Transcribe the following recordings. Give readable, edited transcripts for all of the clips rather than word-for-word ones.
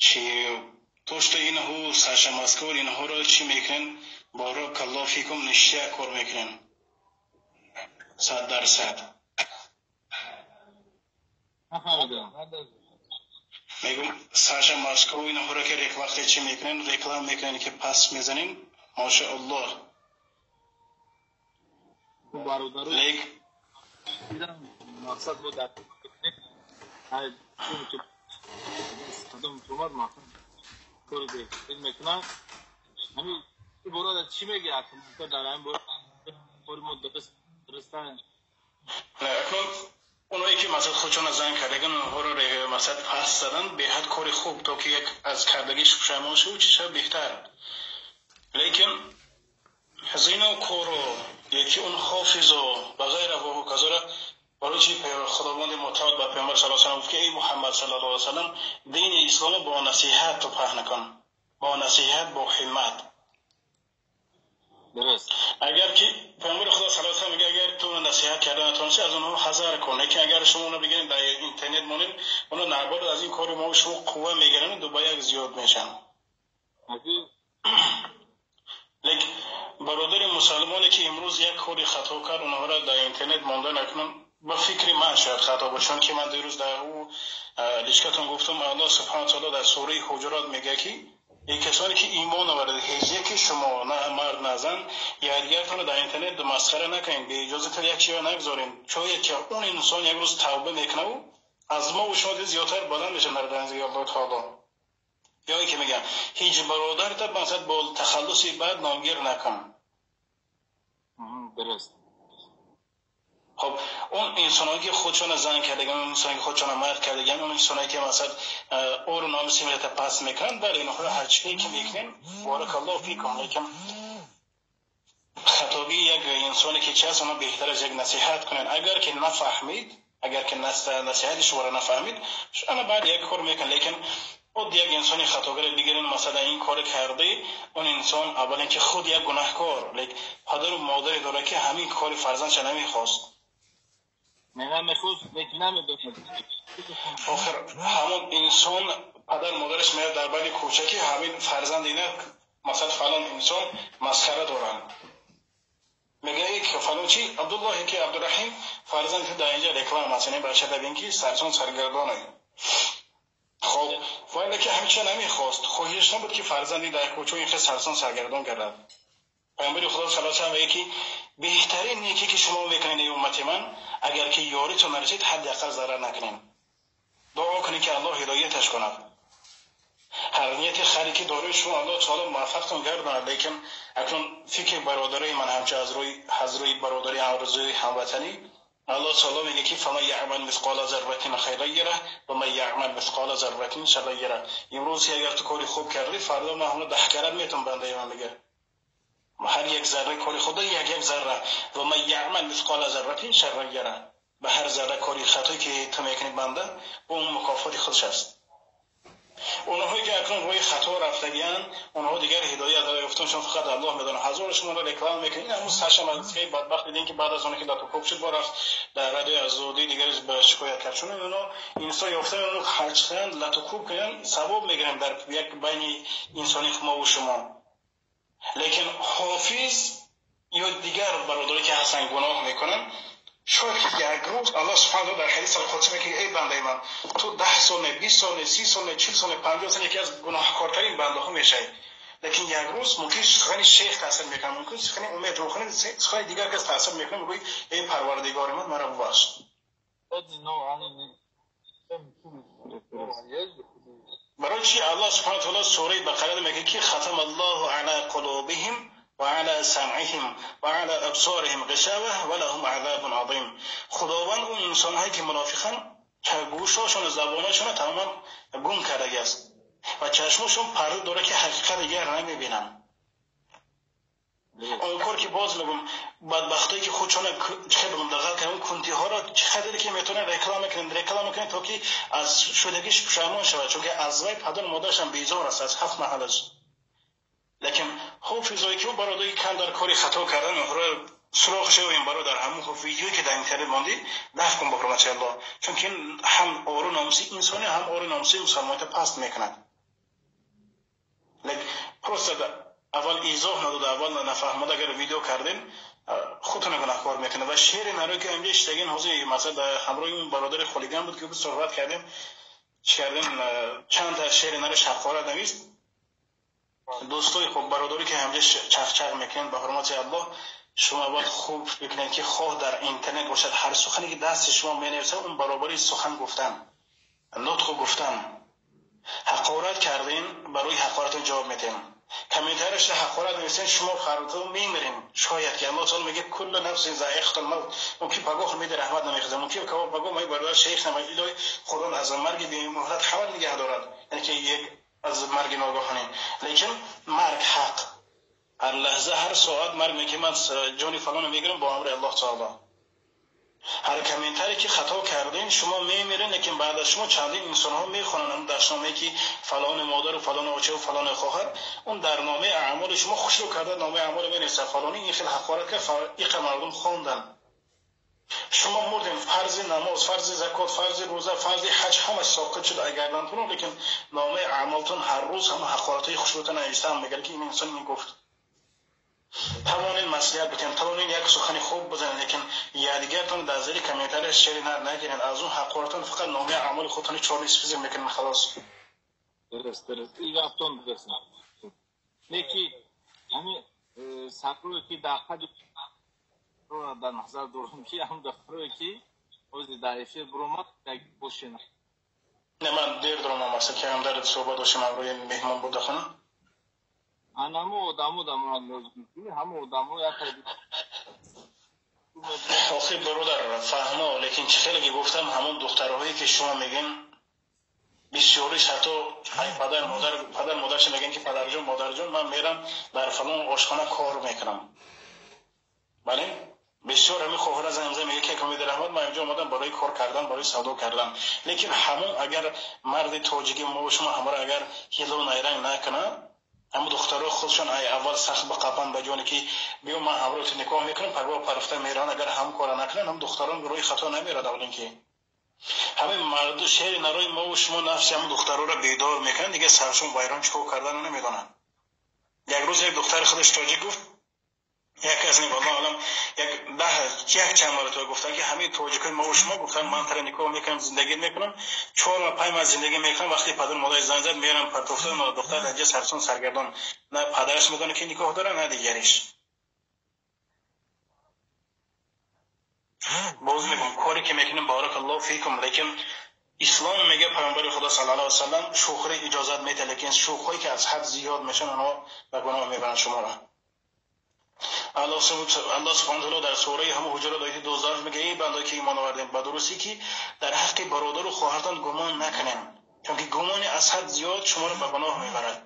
Чи то что инҳо Саша Москва инҳоро чӣ мекунен, баракаллоҳ фикум, ништяк кор мекунен. 100%. Нафаҳмидам. Мегум, Саша Москва инҳоро ки вақте чӣ мекунен, реклама мекунен, ки пас мезанен, машааллоҳ. Бародару лек дидам, мақсад бо дар ай кадом омад, мақсад кори беҳтарин мекунад. Ҳамин борода чӣ мегӯяд? Дар ҳамин бора кори мо дуруст. Акнун оное ки масалан худшона зан кардаган, онҳоро масалан пас задан беҳад кори хуб, то ки як аз кардагиш пушаймон шаву чӣ шава беҳтар. Лекин зино коро яки он ҳофизо ва ғайра ва ҳоказора, барои чи Худованди мутаол ба Паёмбар саллаллоҳу алайҳи васаллам гуфт, ки эй Муҳаммад саллаллоҳу алайҳи васаллам, дини исломо бо насиҳат ту паҳн кун, бо насиҳат, бо ҳиммат. Дуруст. Агар ки Паёмбари Худо саллаллоҳу алайҳи васаллам мегӯяд, агар ту насиҳат карда натавонисти, аз онҳо ҳазар кун. Лекин агар шумо онро бигиред, дар интернет монед, оно наоборот аз ин кори мо шумо қувва мегиранд, ду ба як зиёд мешаванд. Лекин бародари мусалмоне ки имрӯз як кори хато кард, онҳоро дар интернет монда накунам, ба фикри ман шояд хато бошад, чунки ман дирӯз дар ӯ личкатон гуфтам, Аллоҳ субҳанаҳу таоло дар сураи Ҳуҷурот мегӯяд, ки эй касоне ки имон овардед, ҳеҷ яке шумо, на мард, на зан, якдигаратонро дар интернет масхара накунед, беиҷозата як чизро нагузоред. Шояд ки он инсон як рӯз тавба мекунаву аз мо шумо зиёдтар баланд мешавад дар назди Аллоҳ таоло. Ё ин ки мегӯям, ҳеҷ бародарта масалан бо тахаллуси бад номгир накун. Дуруст. Хоб, он инсоное ки худшона зан кардаган, он инсоное ки худшона мард кардаган, он инсоное ки масалан ору номуси миллата паст мекунанд, бале, инҳоро ҳарчие ки мекунем, баракаллоҳу фикум. Лекин хатогии як инсоне ки чи аст, оно беҳтар аст як насиҳат кунанд. Агар ки нафаҳмид, агар ки насиҳати шуморо нафаҳмид, ана баъд як кор мекунад. Лекин худ як инсони хатогаре бигирен, масалан ин кор карди, он инсон аввалин ки худ як гунаҳкор, лек падару модаре дорад, ки ҳамин кори фарзандша намехост. Намехост, лекин намедонад. Охир ҳамон инсон падар модараш меяд дар байни кӯча, ки ҳамин фарзанд ина масалан фалон инсон масхара доранд, мегӯяд ки фалон чи Абдуллоҳе ки Абдураҳим фарзанди дар инҷа реклама аст, яъне бача бибин ки сарсон саргардоне. Хоб, вале ки ҳамича намехост, хоҳиш набуд, ки фарзанди дар кӯча ин хел сарсон саргардон гардад. Паёмбари Худо саллаллоҳу алайҳи васаллам мегӯяд, ки беҳтарин некӣ ки шумо мекунед, эй уммати ман, агар ки ёритон нарасид, ҳадди ақал зарар накунед, дуо кунед, ки Аллоҳ ҳидояташ кунад. Ҳар нияти хайре ки доред шумо, Аллоҳ таоло муваффақтон гардонад. Лекин акнун фикри бародарои ман ҳамча аз рӯи бародарӣ, аз рӯи ҳамватанӣ, Аллоҳ таоло мегӯяд, ки фаман яъмал мисқола зарратин хайран ярах ва ман яъмал мисқола зарратин шарран ярах. Имрӯз агар ту кори хуб кардӣ, фардо ман ҳамно 10 карат метавон бандаи ман мегӯяд, ҳар як зарра кори худо як як зарра. Ва ман яъмал мисқола зарратин шарран ярах, ба ҳар зарра кори хатое ки ту мекунӣ, банда, он мукофоти худаш аст. Онҳое ки акнун рӯи хато рафтагиянд, онҳо дигар ҳидоят ёфтан чун фақат Аллоҳ медонад. Ҳазор шуморо реклама мекунед. Ин ҳамун Саша Москваи бадбахт дидем, ки баъд аз оне ки латукӯб шуд, бо рафт дар радиои Озодӣ дигар ба шикоят кард. Чун онҳо инсон ёфтан, онҳо ҳарчанд латукӯб кунанд, савоб мегиранд дар як байни инсони мову шумо. Лекин ҳофиз ё дигар бародаре ки ҳастанд, гуноҳ мекунанд, шояд ки як рӯз Аллоҳ субҳанаҳу дар ҳадис алқудсӣ мегӯяд: эй бандаи ман, ту 10 сол не, 20 сол не, 30 сол не, 40 сол не, 50 сол яке аз гуноҳкортарин бандаҳо мешавӣ, лекин як рӯз мумкин сухани шейх таъсир мекунад, мумкин сухани Умед Рӯхани, сухани дигар кас таъсир мекунад, мегӯӣ: эй Парвардигори ман, маро бубахш. Барои чи Аллоҳ субҳанаҳу таоло сураи Бақара мегӯяд, ки хатама Аллоҳу ала қулубиҳим ва ала самъиҳим ва ала абсориҳим ғишава ва лаҳум азабун азим. Худованд он инсонҳое ки мунофиқанд, гӯшҳошону забонашонро тамоман гум кардаги аст ва чашмошон парда дорад, ки ҳақиқат дигар намебинанд. Он кор ки боз мегум, бадбахтое ки худшона чӣ бигум, дағал кардам, кунтиҳоро чӣ қадре ки метавонанд реклама кунанд, реклама кунанд, то ки аз шудагиш пушаймон шавад, чунки аз вай падару модарашам безор аст, аз ҳафт маҳалаш. Лекин ҳофизое ки бародари кам дар кори хато кардан, онҳоро суроғ шавем. Бародар, ҳамун видеое ки дар интернет мондӣ, даф кун ба ҳурмати Аллоҳ, чунки ҳам ору номуси инсонӣ, ҳам ору номуси мусалмонита паст мекунад. Просто аввал изоҳ надода, аввал нафаҳмода, агар видео кардем, худтона гунаҳкор мекунад. Ва шеъри наро ки ҳамҷа иштагин ҳозир, масалан, ҳамроҳи он бародари хулиган буд, ки суҳбат кардем, чӣ кардем, чанд та шеъри наро шаҳқорат навист. Дӯстои хуб, бародаре ки ҳамҷа чахчах мекунанд, ба ҳурмати Аллоҳ, шумо бояд хуб бикунед, ки хоҳ дар интернет бошад, ҳар сухане ки дасти шумо менависад, он баробари сухан гуфтан, нутқу гуфтан. Ҳақорат кардем, барои ҳақоратон ҷавоб медиҳем. Комментарияшро ҳақорат нависен, шумо фардо мемирем. Шояд ки Аллоҳ таоло мегӯяд: куллу нафсин заиқатул мавт. Мумкин пагоҳ умеди раҳмат намехезад, мумкин пагоҳ май бародар шейх нама. Илоҳи Худо аз марги бемуҳлат ҳама нигаҳ дорад, яъне ки як аз марги ногоҳонӣ. Лекин марг ҳақ, ҳар лаҳза, ҳар соат марг мегӯяд: ман ҷони фалонро мегирам бо амри Аллоҳ таоло. Ҳар комментаре ки хато кардем, шумо мемиред, лекин баъд аз шумо чандин инсонҳо мехонанд он дастномае ки фалони модару фалони очаву фалони хоҳар, он дар номаи аъмоли шумо хушрӯ карда номаи аъмолро менависад: фалони ин хел ҳақорат кард, иқа мардум хонданд. Шумо мурдем, фарзи намоз, фарзи закот, фарзи рӯза, фарзи ҳаҷ ҳамаш соқит шуд агардантон, лекин номаи аъмолтон ҳар рӯз ҳама ҳақоратҳои хушрӯта навиштаам, мегӯяд ки ин инсон ин гуфт. Тавонед маслиҳат битем, тавонед як сухани хуб бизанед, лекин якдигартон дар зери комментария шери нар нагиред. Аз он ҳақоратон фақат номаи аъмоли худтон чорни список мекунед, халос. Дуруст, дуруст, ин гаптон дуруст. Леки ҳами сақрое ки дар қади дар назар дорам, ки ҳам духтарое ки ози дар эфир буромад, як бошена. Не, ман дер дорам, мақсад ки ҳам дар суҳбат доштем, ҳамроҳи меҳмон буда хона. Анамо одамо дар мурад лозим, ҳамо одамо як. Охи бародар, фаҳмо, лекин чӣ хеле ки гуфтам, ҳамон духтарҳое ки шумо мегӯем, бисёриш ҳатто падар модар, падар модарша мегӯянд ки падарҷон, модарҷон, ман мерам дар фалон ошхона кор мекунам. Бале, бисёр ҳамин хоҳара занг мезанад, мегӯяд ки Умеди раҳмат, ман инҷо омадам барои кор кардан, барои савдо кардан. Лекин ҳамон агар марди тоҷики мо шумо ҳамаро агар ҳилу найранг накунад, ҳамон духтарҳо худшон ай аввал сахт бақапанд, ба ҷоне ки биё ман ҳамроҳи ту никоҳ мекунам, пагоҳ парафта мераванд. Агар ҳам кора накунанд, ҳам духтарон роҳи хато намерад. Аввалин ки ҳамин марду шери нарои мову шумо нафси ҳамон духтарҳоро бедор мекунанд, дигар саршон вайрон, чӣ кор карданро намедонанд. Як рӯз як духтари худаш тоҷик гуфт, як кас не, валлоҳу алам, як даҳ як чанд маротиба гуфтанд ки ҳамаи тоҷикои мову шумо гуфтанд: ман тара никоҳ мекунам, зиндагӣ мекунам, 4 ма 5 моҳ зиндагӣ мекунам, вақте падару модари занг зад, мерам партофта. Духтар дар ҷа сарсон саргардон, на падараш медонад ки никоҳ дорад, на дигариш. Боз мегӯм, коре ки мекунем, баракаллоҳу фикум, лекин ислом мегӯяд, паёмбари Худо саллаллоҳу алайҳи васаллам шӯхӣ иҷозат медиҳад, лекин шӯхҳое ки аз ҳад зиёд мешаванд, онҳо ба гуноҳ мебаранд шуморо. Аллоҳ субҳанаҳу таъоло дар сураи ҳамон Ҳуҷурот ояти 12 мегӯяд: эй бандое ки имон овардем, ба дурустӣ ки дар ҳаққи бародару хоҳартон гумон накунем, чунки гумони аз ҳад зиёд шуморо ба гуноҳ мебарад.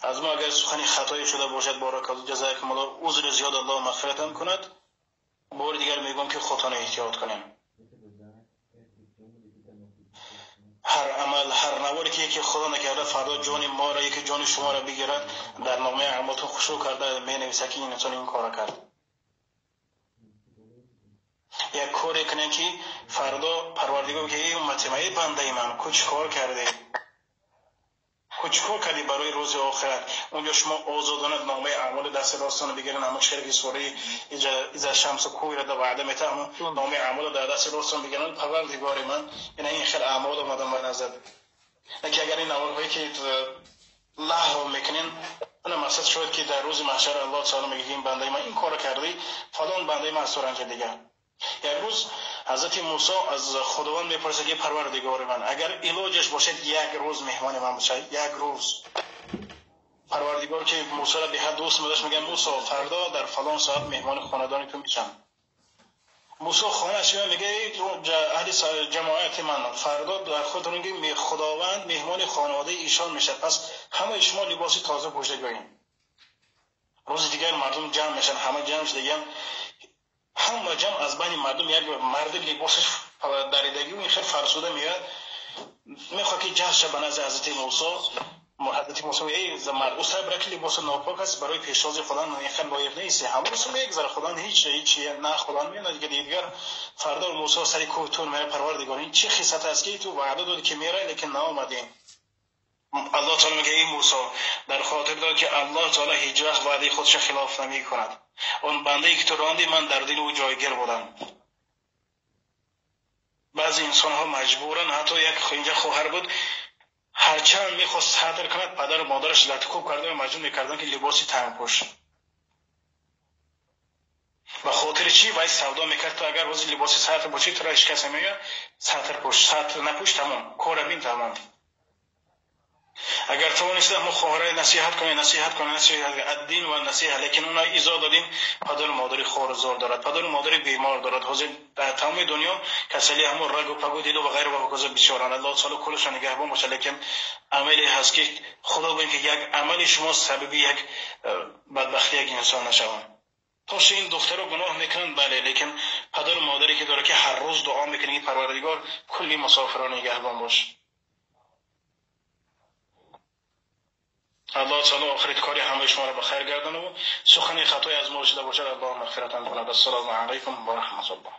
Аз мо агар сухани хатое шуда бошад, баракаллоҳ, ҷазакумуллоҳ, узри зиёд, Аллоҳ мағфиратам кунад. Бори дигар мегӯям ки худтонро эҳтиёт кунем. Ҳар амал, ҳар наворе ки яке, Худо накарда, фардо ҷони моро, яке ҷони шуморо бигирад, дар номаи аъмолтон хушрӯ карда менависад ки ин инсон ин корро кард. Як коре кунем ки фардо Парвардигор ки: эй уммати ман, эй бандаи ман, ку чӣ кор кардӣ, ку чӣ кор кардӣ барои рӯзи охират? Унҷо шумо озодона номаи аъмоли дасти росттонро бигирен. Ҳамон чизе ки сураи иза шамсу кувират ваъда метаҳад, ҳамон номаи аъмолро дар дасти росттон бигиранд: Парвардигори ман, ина ин хел аъмол омадам ба назар. Лекин агар ин наворҳое ки лаҳв мекунен, ана мақсад шояд ки дар рӯзи маҳшар Аллоҳ таоло мегӯяд: ин бандаи ман ин корро кардӣ, фалон бандаи ман аз ту ранҷа. Дигар як рӯз ҳазрати Мусо аз Худованд мепурсад ки: Парвардигори ман, агар илоҷаш бошад, як рӯз меҳмони ман бошад, як рӯз. Парвардигор ки Мусоро беҳад дӯст медошт, мегӯяд: Мусо, фардо дар фалон соат меҳмони хонадони ту мешам. Мусо хонааш мегӯяд: аҳли ҷамоати ман, фардо дар худтон Худованд меҳмони хонаводаи эшон мешавад, пас ҳамаи шумо либоси тоза пӯшида биёед. Рӯзи дигар мардум ҷамъ мешаванд, ҳама ҷамъ шудагиан, ҳама ҷамъ, аз байни мардум як марди либосаш даридагӣ ин хел фарсуда меояд, мехоҳад ки ҷазб шавад ба назди ҳазрати Мусо. Ҳазрати Мусо эй мард, ӯ сабр ки либоси нопок аст, барои пешвози Худо инқадр лоиқ нест. Ҳамон рӯз мегузарад, Худо ҳеҷ на Худо меояд дигар. Фардо Мусо сари кӯҳ тур меравад, Парвардигор, ин чӣ хисат аст ки ту ваъда додӣ ки меравӣ, лекин наомадӣ. Аллоҳ таъоло мегӯяд: эй Мусо, дар хотир дор ки Аллоҳ таъоло ҳеҷ вақт ваъдаи худашро хилоф намекунад. Он бандае ки ту рондӣ, ман дар дили ӯ ҷойгир будам. Баъзе инсонҳо маҷбуран, ҳатто як инҷа хоҳар буд, ҳарчанд мехост сатр кунад, падару модараш латукӯб карда ва маҷбур мекарданд ки либоси танг пӯш. Ба хотири чӣ? Вай савдо мекард, ту агар ҳозир либоси сатр бошӣ, туро ҳеҷ кас намегӯяд сатр пӯш, сатр напӯш, тамом, кора бин, тамом. Агар тавонистед ҳамон хоҳарае насиҳат кунед, насиҳат кунед, насиҳат кунед, ад-дин ва насиҳа, лекин уна изо додем, падару модари хору зор дорад, падару модари бемор дорад. Ҳозир дар тамоми дунё касали ҳамон рагу пагу дилу ва ғайра ва ҳоказо бисёранд. Аллоҳ таъоло куллашон нигаҳбон бошад, лекин амале ҳаст ки Худо гӯяд ки як амали шумо сабаби як бадбахти як инсон нашавад. То ин духтаро гуноҳ мекунанд, бале, лекин падару модаре ки дорад ки ҳар рӯз дуо мекунад ки Парвардигор кулли мусофирон нигаҳбон бош. Аллоҳ таъоло охирати кори ҳамаи шуморо ба хайр гардонад ва сухани хатое аз мо шуда бошад, Аллоҳ мағфиратон кунад. Ассалому алайкум ва раҳматуллоҳ.